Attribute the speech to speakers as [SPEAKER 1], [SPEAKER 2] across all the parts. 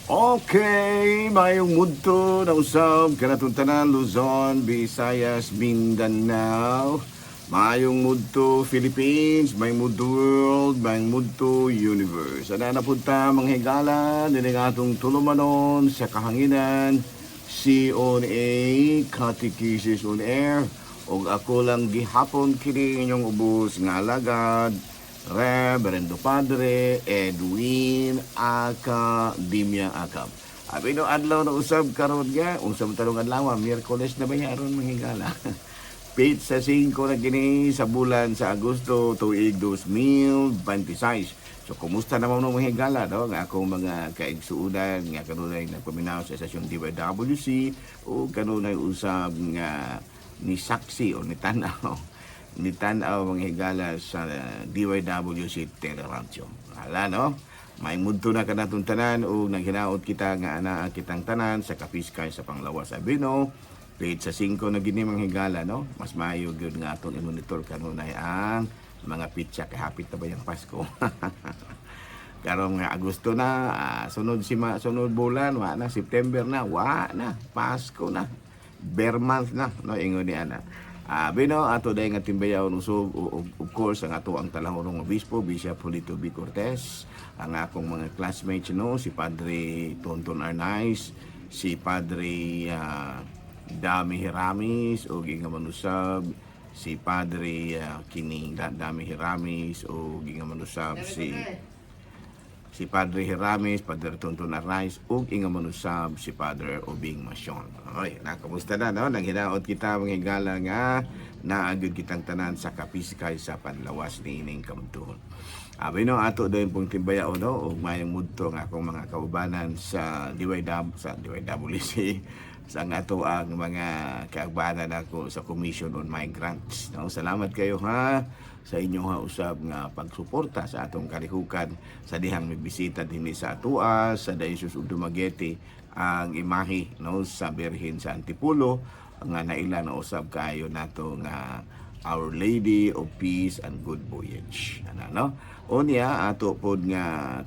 [SPEAKER 1] Okay, maayong mudto na usab kanatong tanan, Luzon, Visayas, Mindanao. Maayong mudto Philippines, maayong mudto world, maayong mudto universe. Ana na punta mga higala, dinhi atong tulumanon sa kahanginan, CONA, Catechesis on Air. Og ako lang gihapon kini inyong ubos nga alagad, Reverendo Padre Edwin Academia Acab. Abi no adlaw na usab karon nga, unsa man tarong adlaw, Miyerkules na ba aron, mga higala? Petsa 5 na kini sa bulan sa Agosto, tuig 2026. So kumusta naman mo, mga higala, no? Nga akong mga kaigsuunan nga kanunay nagpaminaw sa estasyon DYWC o kanunay usab nga ni saksi o ni tan-aw, mga higala, sa DYWC Teleradyo. Hala, no? May mudto na kanatong tanan o naghinaot kita nga ana kitang tanan sa kapiskay sa panglawas. Abino, petsa 5 na gini, mga higala, no? Mas maayo gyud nga atong i-monitor kanunay ang mga petsa kay hapit na ba yung Pasko. Karong nga Agosto na, sunod si sunod bulan, wa na, September na, wa na, Pasko na. Ber month na, no, ingon ni ana. Bino ato dahil nga timbayaw usog, of course ang ato ang talahurong obispo, Bishop Julito B. Cortez, ang akong mga classmates, no, si Padre Tonton Arnaiz, si Padre Dami Hiramis o ginga manusab si Padre kining Dami Hiramis o ginga manusab si si Padre Hiramis, Padre Tonton Arnaiz, ug inga manusab si Padre Obing Masyon. Oy, nakamusta na, no? Nang hinaot kita, mga higala, nga naagod kitang tanan sa kapiskay sa panlawas ni ining kamtuon. Abi no, ato din pong timbaya no, ug mayong mudto nga akong mga kaubanan sa DYW, sa DYWC, sa ang ato ang mga kaagbanan ako sa Commission on Migrants. No, salamat kayo ha sa inyong ha usab nga pagsuporta sa atong kalihukan sa dihang mibisita dinhi sa atoa sa Diocese of Dumaguete ang imahe, no, sa Birhen sa Antipolo nga naila na usab kaayo nato nga Our Lady of Peace and Good Voyage. Ana, no? Unya ato pod nga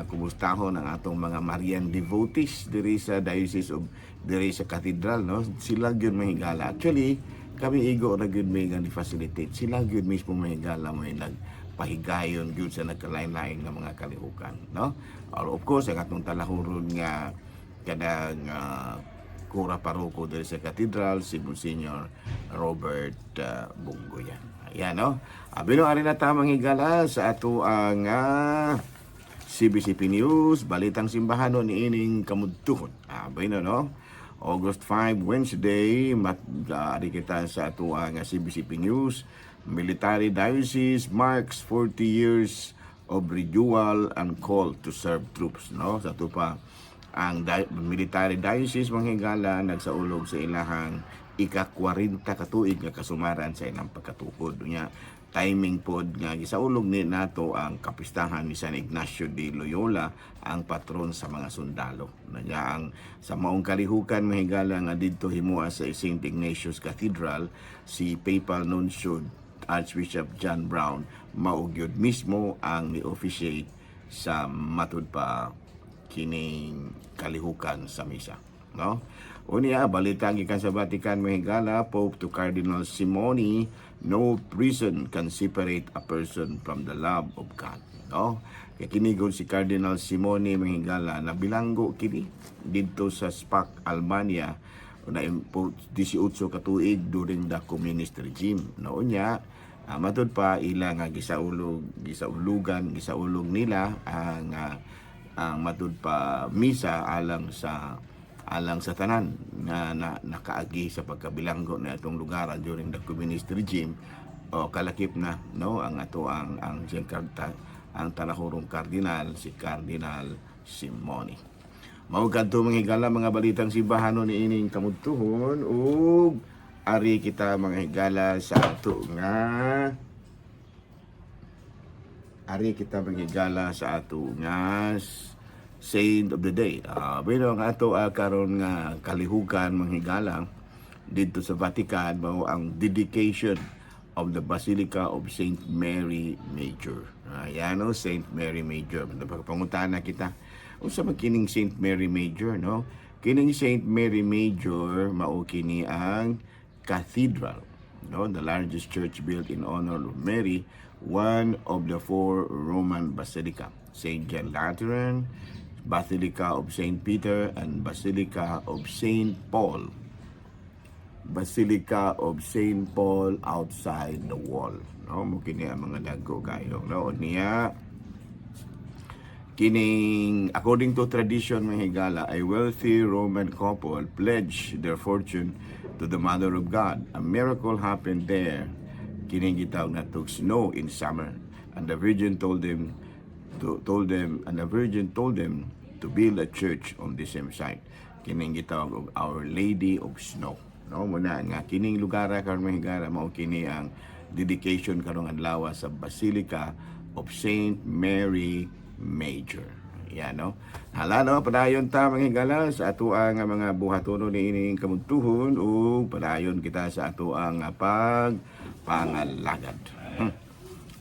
[SPEAKER 1] kumustahon ang atong mga Marian devotees diri sa Diocese of diri sa Cathedral, no. Sila gyud, mahigala. Actually, kami igo ra gyud may nga ni facilitate. Sila gyud mismo, mahigala, may nagpahigayon gyud sa nagkalain-lain nga mga kalihukan, no. Or of course ang atong talahuron nga kanang kura paroko diri sa Cathedral, si Monsignor Robert Bunggoyan. Ayan, no? Abi no, ari na tamang higala sa ato ang CBCP News, Balitang Simbahan ni ining kamudtuhon. Abi no, no? August 5, Wednesday, ari kita sa ato ang CBCP News. Military Diocese marks 40 years of renewal and call to serve troops, no? Sa ato pa ang military diocese, mga higala, nagsaulog sa ilahang ika-40 katuig nga kasumaran sa ilang pagkatukod. Nya timing pod nga gisaulog ni nato ang kapistahan ni San Ignacio de Loyola, ang patron sa mga sundalo. Nya ang sa maong kalihukan, mga higala, nga didto himoa sa St. Ignatius Cathedral, si Papal Nuncio Archbishop John Brown mao gyud mismo ang ni-officiate sa matud pa kining kalihukan sa misa, no? Unya, balita gikan sa Vatican, mga higala, Pope to Cardinal Simoni, "No prison can separate a person from the love of God," no? Kay kinigod si Cardinal Simoni, mga higala, nabilanggo kini didto sa Spac, Albania na 18 ka tuig during the communist regime. No, unya, matud pa ila nga gisaulog gisaulugan gisaulog nila ang matud pa misa alang sa tanan na nakaagi sa pagkabilanggo na atong lugar during the communist regime o kalakip na, no, ang ato ang ang talahurong kardinal, si Cardinal Simoni. Mao kadto, mga higala, mga balitang simbahano ni ining kamudtuhon ug ari kita, mga higala, sa ato nga ari kita, mga higala, sa ato nga saint of the day. Bueno, ang ato karon nga kalihukan, mga higala, didto sa Vatican mao ang dedication of the Basilica of Saint Mary Major. Ayan o, Saint Mary Major. Pangutana kita. Unsa man kining Saint Mary Major, no? Kining Saint Mary Major mao kini ang cathedral, no? The largest church built in honor of Mary, one of the four Roman basilica: Saint John Lateran, Basilica of Saint Peter, and Basilica of Saint Paul. Basilica of Saint Paul Outside the Wall. No, mao kini ang mga dagko kayo, no? Niya kining, according to tradition, mga higala, a wealthy Roman couple pledged their fortune to the Mother of God. A miracle happened there. Kining gitawag na snow in summer. And the Virgin told them to build a church on the same site. Kining gitawag og Our Lady of Snow. No, mao na nga kining lugar karon, mga higala, mao kini ang dedication karong adlaw sa Basilica of Saint Mary Major. Yan, no? Hala, no? Padayon ta, mga higala, sa atoang nga mga buhatonon niining kamudtuhon ug padayon kita sa atoang pag pangalagad.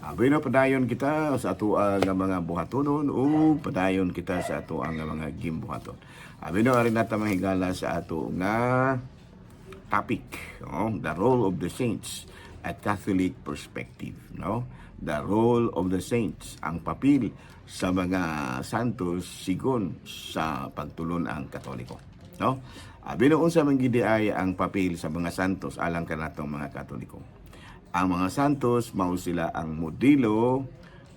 [SPEAKER 1] Abi no, padayon kita sa atoang nga mga buhatonon ug padayon kita sa atoang nga mga gimbuhaton. Abi no, ari na ta, mga higala, sa ato nga topic, no? The role of the saints at Catholic perspective, no? The role of the saints, ang papel sa mga santos sigon sa pagtulon-ang Katoliko, no? Abi no, unsa man gid ay ang papel sa mga santos alang kanatong mga Katoliko? Ang mga santos, mao sila ang modelo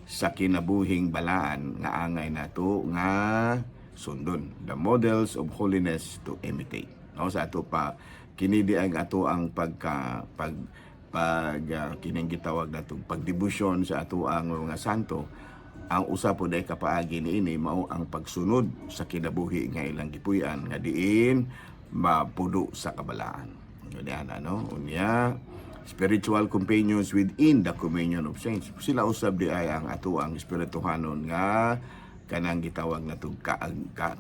[SPEAKER 1] sa kinabuhing balaan nga angay nato nga sundon, the models of holiness to imitate, no? Sa ato pa kini di ang ato ang pagka pag pag kining gitawag natong pagdebosyon sa ato ang mga santo. Ang usa pod ay kapaagi niini mao ang pagsunod sa kinabuhi nga ilang gipuy-an nga diin mapuno sa kabalaan. Unya ano, unya spiritual companions within the communion of saints. Sila usab di ay ang ato ang espirituhanon nga kanang gitawag na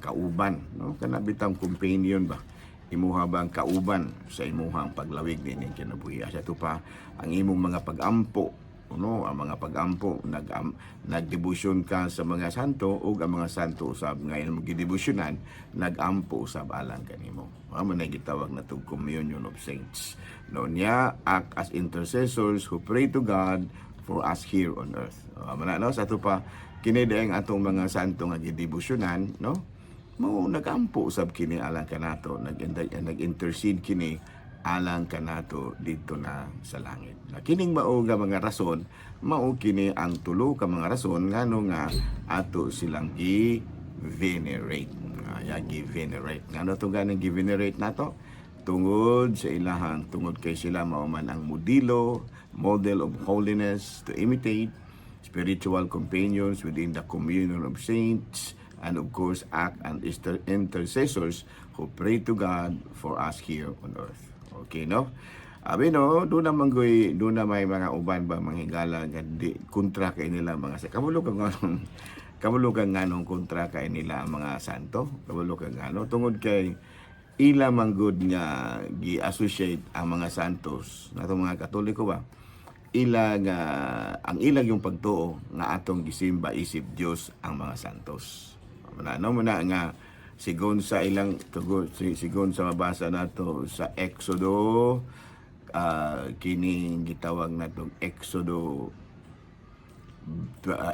[SPEAKER 1] kauban, no? Kana bitang companion ba, imuha ba ang kauban sa imuhang paglawig nining kinabuhi. Sa ato pa ang imong mga pagampo, no? Ang mga pagampo, nagdebosyon ka sa mga santo ug ang mga santo usab nga imong gidebosyonan nagampo usab alang kanimo. Mao man ay gitawag na tug communion of saints, no? Niya act as intercessors who pray to God for us here on earth. Man na, no? Sa ato pa kini ang atong mga santo nga gidebosyonan, no, mao nagampo usab kini alang kanato, nag-intercede kini alang kanato didto na sa langit. Na kining mao nga mga rason, mao kini ang tulo ka mga rason ngano nga ato silang gi-venerate. Ya, gi-venerate. Ngano to ganing gi-venerate nato? Tungod sa ilahang, tungod kay sila mao man ang modelo, model of holiness to imitate, spiritual companions within the communion of saints, and of course act and intercessors who pray to God for us here on earth. Okay, no? Abi no, doon naman goy, doon na may mga uban ba, mga higala, nga di, kontra kay nila mga sa kabalo ka nganong kontra kay nila ang mga santo? Kabalo ka ngano? Tungod kay ila man gud nga gi-associate ang mga santos nato mga Katoliko ba, ila nga ang ilang yung pagtuo nga atong gisimba isip Dios ang mga santos. Muna no, muna nga sigon sa ilang tugo, sigon sa mabasa nato sa Exodo, kining gitawag natong Exodo,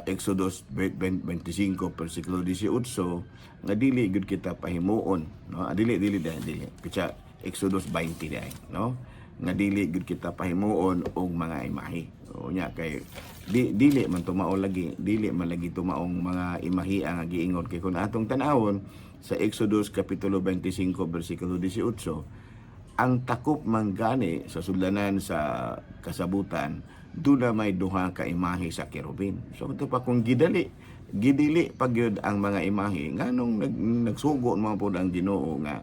[SPEAKER 1] Exodus 25 versikulo 18 nga dili gud kita pahimuon, no? Ah, dili dili dili dili pitsa Exodus 20 di, no, nga dili gud kita pahimuon og mga imahe. O nya kay di, dili man tumao lagi, dili man lagi tumaong mga imahi ang giingon, kay kung atong tan-awon sa Exodus kapitulo 25 versikulo 18, ang takop man gani sa sudlanan sa kasabutan, doon na may duha ka imahe sa kerubin. So ito pa kung gidali, gidili pag yun ang mga imahe, nganong nagsugo man pod ang Ginoo nga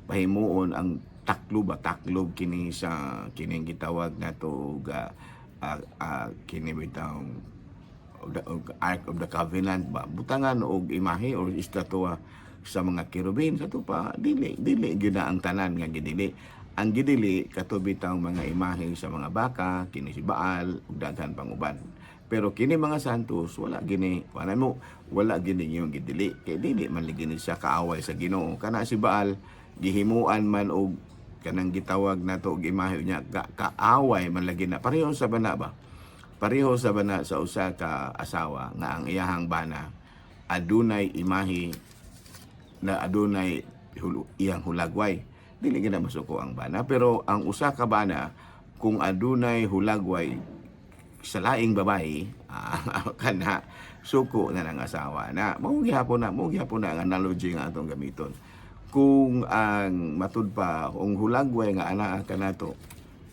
[SPEAKER 1] pahimuon ang taklob ba, taklob kini sa kining gitawag nato ga kini bitang og Ark of the Covenant ba, butangan og imahe or estatwa sa mga kerubin? Sa pa dili dili gyud na ang tanan nga gidili. Ang gidili kato bitang mga imahe sa mga baka, kini si Baal ug daghan pang uban. Pero kini mga santos, wala gini, wala mo, wala gini yung gidili. Kay dili man gini siya kaaway sa Ginoo. Kana si Baal gihimuan man og kanang gitawag nato og imahe niya ka, kaaway man lagi na. Pareho sa bana ba? Pareho sa bana sa usa ka asawa nga ang iyahang bana adunay imahe na adunay iyang hulagway. Dili gina masuko ang bana, pero ang usa ka bana kung adunay hulagway sa laing babae, kana suko na ng asawa na. Mao gihapon na ang analogy nga atong gamiton. Kung ang matud pa kung hulagway nga anaa kanato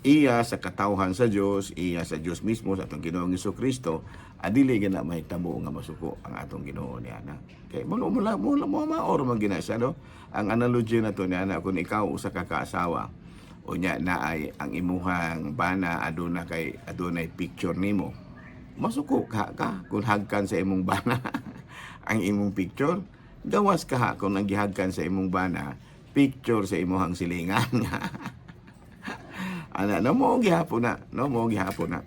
[SPEAKER 1] iya sa katawhan sa Dios, iya sa Dios mismo, sa atong Ginoong Kristo, adili gina mahitabo nga masuko ang atong Ginoo niya na. Kay mo mo mo mo maor man gina siya, no? Ang analogy na to niya na kung ikaw usa ka kaasawa, unya na ay ang imuhang bana aduna kay adunay picture nimo. Masuko ka ka kung hagkan sa imong bana ang imong picture? Gawas ka ha kung ang gihagkan sa imong bana picture sa imuhang silingan. Ana, no, mo gihapon na, no, mo gihapon na.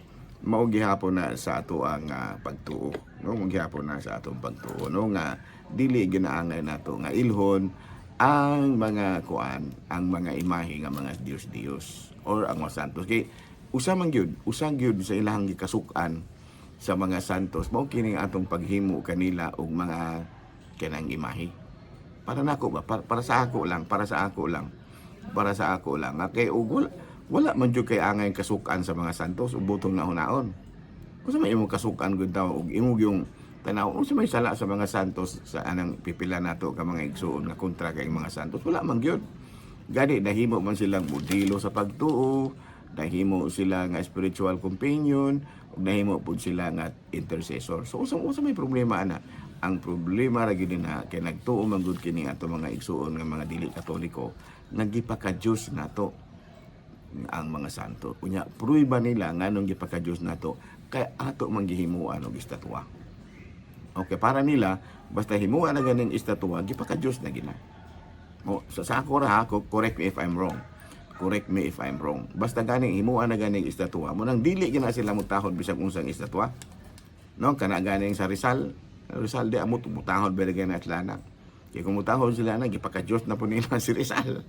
[SPEAKER 1] Mao gihapon na sa ato ang pagtuo. No, mo gihapon na sa atong pagtuo, no, nga dili ginaangay nato nga ilhon ang mga kuan, ang mga imahe nga mga Diyos-Diyos or ang mga santos. Kay usa man gyud, usa gyud sa ilahang gikasuk-an sa mga santos mao kini atong paghimo kanila og mga kanang imahe. Para nako ba, para sa ako lang, para sa ako lang. Para sa ako lang. Nga kay og wala, wala man jud kay angay kasukan sa mga santos ug butong na hunaon. Kung sa may imong kasukan gud taw og imong yung tanaw, unsa may sala sa mga santos sa anang pipila nato ka mga igsuon nga kontra kay mga santos? Wala man gyud. Gani nahimo man silang modelo sa pagtuo, nahimo sila nga spiritual companion, ug nahimo pud sila nga intercessor. So unsa unsa may problema ana? Ang problema ra gyud na kay nagtuo man gud kini ato mga igsuon nga mga dili Katoliko nga gipaka-Dios nato ang mga santo. Unya, pruiba nila nganong gipaka-Dios nato kay ato man gihimuan og estatwa. Okay, para nila basta himuan na ganing estatwa, gipaka-Dios na gina. O, sa ako ra ha, correct me if I'm wrong. Correct me if I'm wrong. Basta ganing himuan na ganing estatwa, mo nang dili gina sila mutahod bisag unsang estatwa. No, kana ganing sa Rizal, Rizal di amot mutahod ba na sila. Kay kung mutahod sila na, gipaka-Diyos na po nila si Rizal.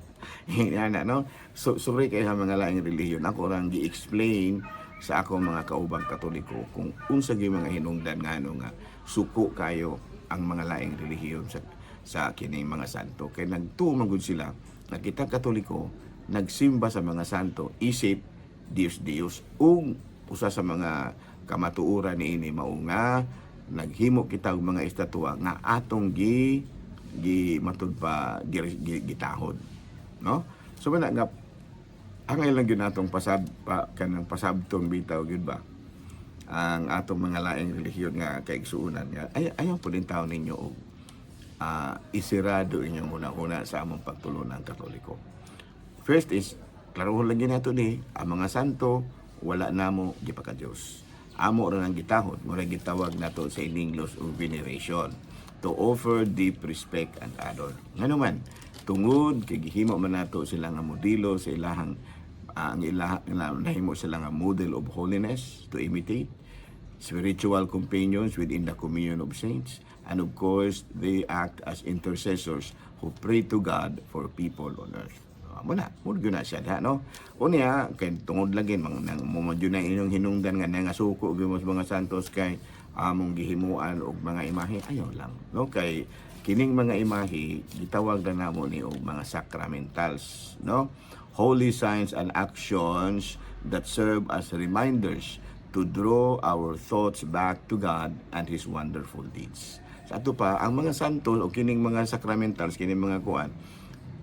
[SPEAKER 1] Yan na, no? So, sorry kayo sa mga laing relihiyon. Ako lang gi-explain sa ako mga kaubang Katoliko kung unsa gyud mga hinungdan nga ano nga suko kayo ang mga laing relihiyon sa kining mga santo. Kay nagtuo man gud sila nga kita Katoliko nagsimba sa mga santo isip Dios Dios, ug usa sa mga kamatuoran niini mao nga naghimo kita og mga estatwa nga atong gi gi matud pa gi, gi, gitahod, no? So wala nga angay lang gyud natong pasab pa, kanang pasabton bitaw gyud ba ang atong mga laing relihiyon nga kaigsuonan nga ay ayaw po din taon ninyo og isirado inyong huna-huna sa among pagtulunan Katoliko. First is, klarohon lang nato ni, ang mga santo, wala namo gipaka-Diyos. Amo ra nang gitahod, mura gitawag nato sa English og veneration, to offer deep respect and honor. Ngano man, tungod kay gihimo man nato sila nga modelo sa ilahang ang ilaha nahimo sila nga model of holiness to imitate, spiritual companions within the communion of saints, and of course, they act as intercessors who pray to God for people on earth. Muna, mo gyud na siya diha, no? Unya, kay tungod lagi mga nang mo na inyong hinungdan nga nangasuko gyud mo sa mga santos kay among gihimuan og mga imahe, ayaw lang, no? Kay kining mga imahe gitawag na namo ni og mga sacramentals, no? Holy signs and actions that serve as reminders to draw our thoughts back to God and His wonderful deeds. Sa ato pa, ang mga santo o kining mga sacramentals, kining mga kuan,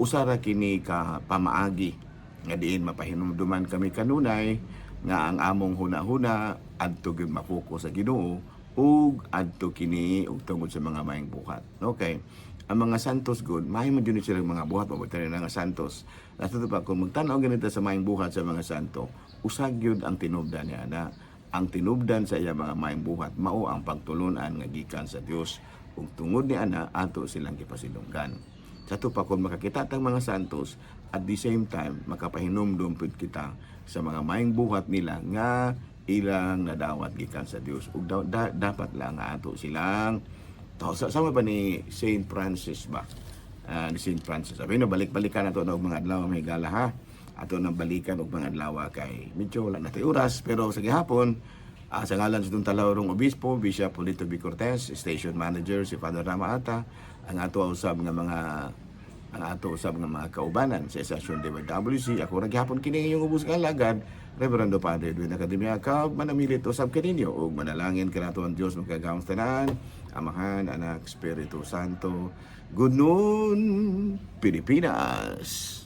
[SPEAKER 1] usara kini ka pamaagi nga diin mapahinumduman kami kanunay nga ang among huna-huna adto gyud mapokus sa Ginoo ug adto kini og tungod sa mga maayong buhat. Okay. Ang mga santos gud, maayo man jud ni silang mga buhat, mabuti na nga santos. Nato pa kung magtan-aw ganito sa maayong buhat sa mga santo, usag gyud ang tinubdan niya na ang tinubdan sa iya mga maayong buhat mao ang pagtulunan nga gikan sa Dios, ug tungod ni ana ato silang gipasilunggan. Sa ato pa kung makakita tang mga santos, at the same time makapahinumdum pud kita sa mga maayong buhat nila nga ilang nadawat gikan sa Dios ug dapat lang nga ato silang to sa sama ba ni Saint Francis ba? Ah, ni Saint Francis. Sabi no, balik-balikan nato na og mga adlaw, mga higala, ha. Ato nang balikan og mga adlaw kay medyo wala na tay oras, pero sa gihapon, sa ngalan sa itong Talahurong Obispo, Bishop Polito B. Cortez, Station Manager si Father Rama Ata, ang ato usab nga mga kaubanan sa Session DYWC. Ako ra gihapon kini inyong ubos nga alagad, Reverendo Padre Edwin Academia Cab, manamilit usab kaninyo ug manalangin kanato ang Dios makagagahom tanan, Amahan, Anak, Espiritu Santo. Good noon, Pilipinas.